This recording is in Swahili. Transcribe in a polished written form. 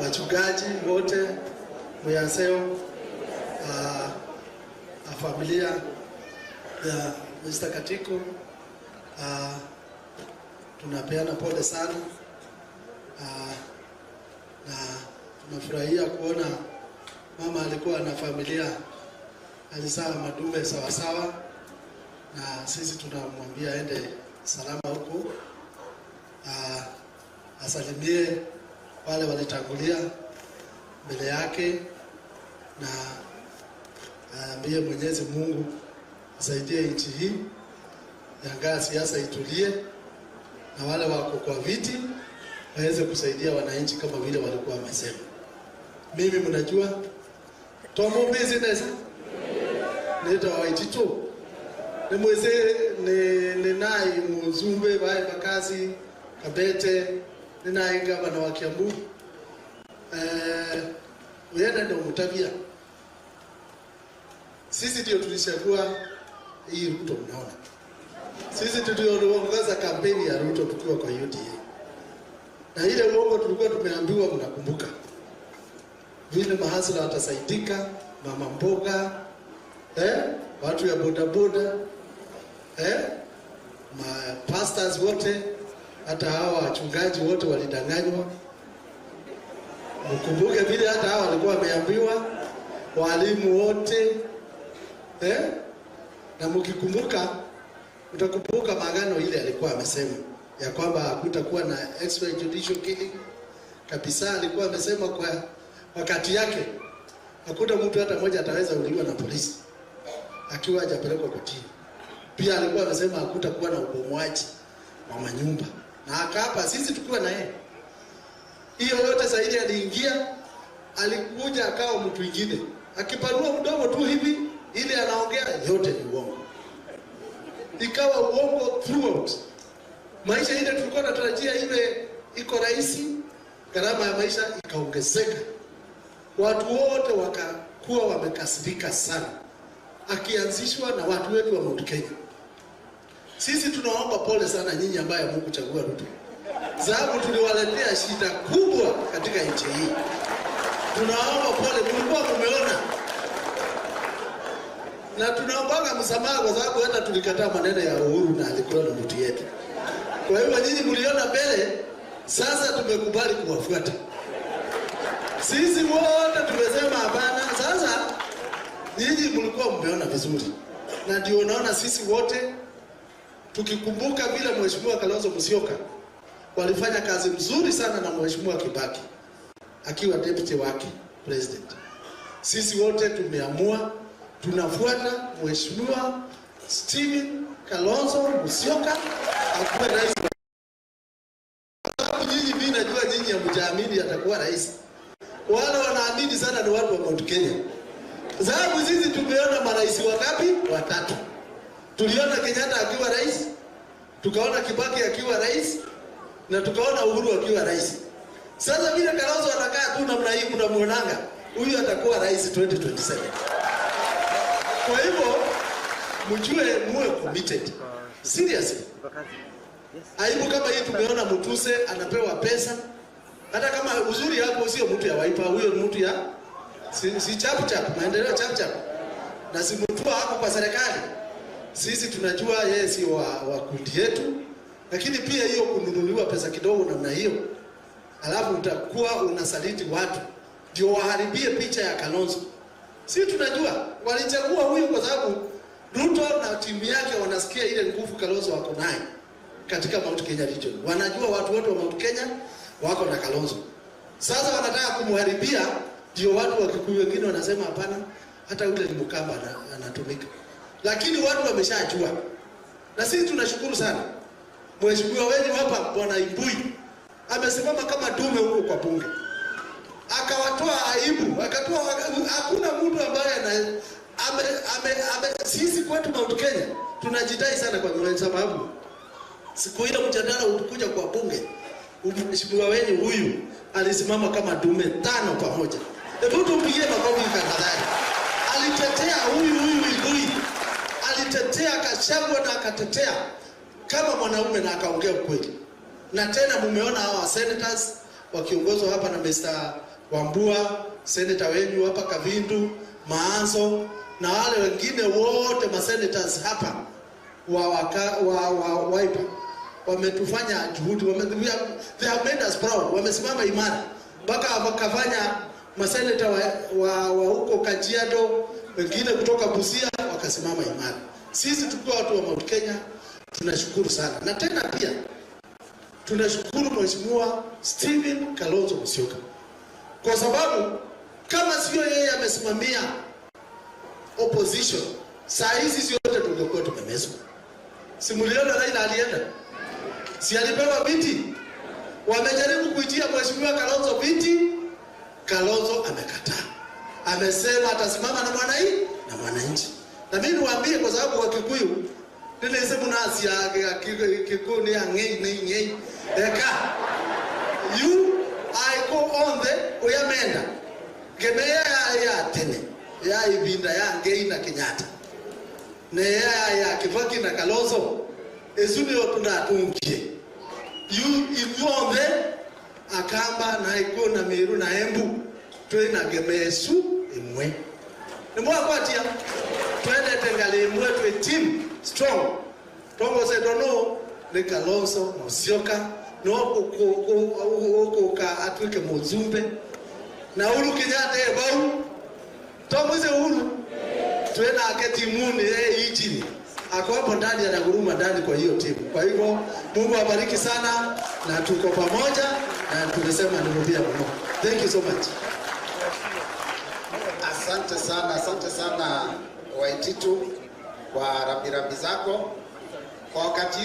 Wachungaji wote muyaseo, familia ya Mr. Katiko, tunapeana pole sana, na tunafurahia kuona mama alikuwa na familia, alizaa madume sawasawa, na sisi tunamwambia aende salama huko, asalimie wale walitangulia mbele yake, na aambie Mwenyezi Mungu asaidie nchi hii, yangaa siasa itulie, na wale wako kwa viti waweze kusaidia wananchi kama vile walikuwa wamesema. Mimi mnajua tomo business nita waititu ni mweze ni nai muzumbe bae makazi Kabete ni nai gavana wa Kiambu, uyenda ndio mtavia. Sisi ndio tulishagua hii Ruto, mnaona. Sisi tuliongoza kampeni ya Ruto tukiwa kwa UDA. Na ile uongo tulikuwa tumeambiwa, mnakumbuka. Vile mahasla watasaidika, mama mboga, watu ya bodaboda, ma pastors wote, hata hawa wachungaji wote walidanganywa. Mkumbuke vile hata hawa walikuwa wameambiwa, walimu wote, na mkikumbuka utakumbuka maagano ile alikuwa amesema ya kwamba hakutakuwa na extrajudicial killing kabisa. Alikuwa amesema kwa wakati yake hakuna mtu hata mmoja ataweza uliwa na polisi akiwa hajapelekwa kotini. Pia alikuwa amesema hakutakuwa na ubomoaji wa manyumba, na akaapa sisi tukiwa na yeye. Hiyo yote zaidi aliingia, alikuja akawa mtu mwingine, akipanua mdomo tu hivi ili anaongea yote ni uongo. Ikawa uongo throughout. Maisha ile tulikuwa tunatarajia iwe iko rahisi, gharama ya maisha ikaongezeka. Watu wote wakakuwa wamekasirika sana, akianzishwa na watu wetu wa Mount Kenya. Sisi tunaomba pole sana nyinyi ambaye hamkuchagua Ruto, sababu tuliwaletea shida kubwa katika nchi hii. Tunaomba pole, mlikuwa mmeona. Na tunaomba msamaha kwa sababu hata tulikataa maneno ya Uhuru na alikuwa na mtu yetu. Kwa hiyo nyinyi mliona mbele, sasa tumekubali kuwafuata. Sisi wote tumesema hapana. Sasa nyinyi mlikuwa mmeona vizuri. Na ndio unaona sisi wote tukikumbuka vile Mheshimiwa Kalonzo Musyoka walifanya kazi mzuri sana na Mheshimiwa Kibaki akiwa deputy wake president. Sisi wote tumeamua tunafuata Mheshimiwa Stephen Kalonzo Musyoka akuwe rais. Nyinyi mimi najua nyinyi hamjaamini atakuwa rais. Wale wanaamini sana ni watu wa Mount Kenya. Sababu sisi tumeona marais wangapi? Watatu. Tuliona Kenyatta akiwa rais, tukaona Kibaki akiwa rais, na tukaona Uhuru akiwa rais. Sasa vile Kalonzo anakaa tu namna hii, mnamuonanga huyu atakuwa rais 2027. Kwa hivyo mjue muwe committed. Seriously. Aibu kama hii tumeona Mutuse anapewa pesa. Hata kama uzuri hapo sio mtu ya Wiper, huyo ni mtu ya si chap chap, maendeleo chap chap. Na si mtu hapo kwa serikali. Sisi tunajua yeye si wa kundi yetu, lakini pia hiyo kununuliwa pesa kidogo namna hiyo, alafu utakuwa unasaliti watu ndio waharibie picha ya Kalonzo. Sisi tunajua walichagua huyu kwa sababu Ruto na timu yake wanasikia ile nguvu Kalonzo wako naye katika Mount Kenya region. Wanajua watu wote wa Mount Kenya wako na Kalonzo. Sasa wanataka kumharibia, ndio watu wa Kikuyu wengine wanasema hapana, hata yule ni Mkamba anatumika. Lakini watu wameshajua. Na sisi tunashukuru sana. Mheshimiwa wetu hapa Bwana Imbui amesimama kama dume huko kwa bunge. Akawatoa aibu, akatoa, hakuna mtu ambaye sisi kwetu Mount Kenya tunajidai sana kwa sababu siku ile mjadala ulikuja kwa bunge, mheshimiwa wenu huyu alisimama kama dume 5 pamoja. Hebu tumpigie makofi tafadhali. Alitetea huyu Imbui. Alitetea Gachagua na akatetea kama mwanaume na akaongea ukweli. Na tena mumeona hawa senators wakiongozwa hapa na Mr. Wambua, seneta wenu hapa Kavindu, Maanzo na wale wengine wote masenators hapa wa Wiper wametufanya juhudi, they have made us proud, wamesimama imara mpaka wakafanya maseneta wa huko Kajiado, wengine kutoka Busia wakasimama imara. Sisi tukiwa watu wa Mount Kenya tunashukuru sana, na tena pia tunashukuru Mheshimiwa Stephen Kalonzo Musyoka kwa sababu kama sio yeye amesimamia opposition, saa hizi zote tungekuwa tumemezwa. Simuliona Raila alienda, si alipewa viti? Wamejaribu kuitia Mheshimiwa Kalonzo viti, Kalonzo amekataa, amesema atasimama na na mwananchi. Na mimi niwaambie, kwa sababu wa Kikuyu nilisema nasi ya Kikuyu ni ngei ni ngei eka you I go on the uyamenda gemea ya tene ya ibinda ya ngei na Kenyatta ne ya Kibaki na Kalonzo esuni otunatungie you ivyonde akamba na iko na Meru na Embu twina gemesu imwe nimwakwatia twende tengali imwe twe team strong tongo se dono ni Kalonzo Musyoka no kuka atwike muzumbe na Uhuru Kenyatta ebau tomuze Uhuru twena aketimuni injini ako hapo ndani anaguruma ndani kwa hiyo timu. Kwa hivyo Mungu awabariki sana na tuko pamoja na tumesema nirudia mno. Thank you so much. Asante sana Waititu kwa rambirambi zako. Kwa wakati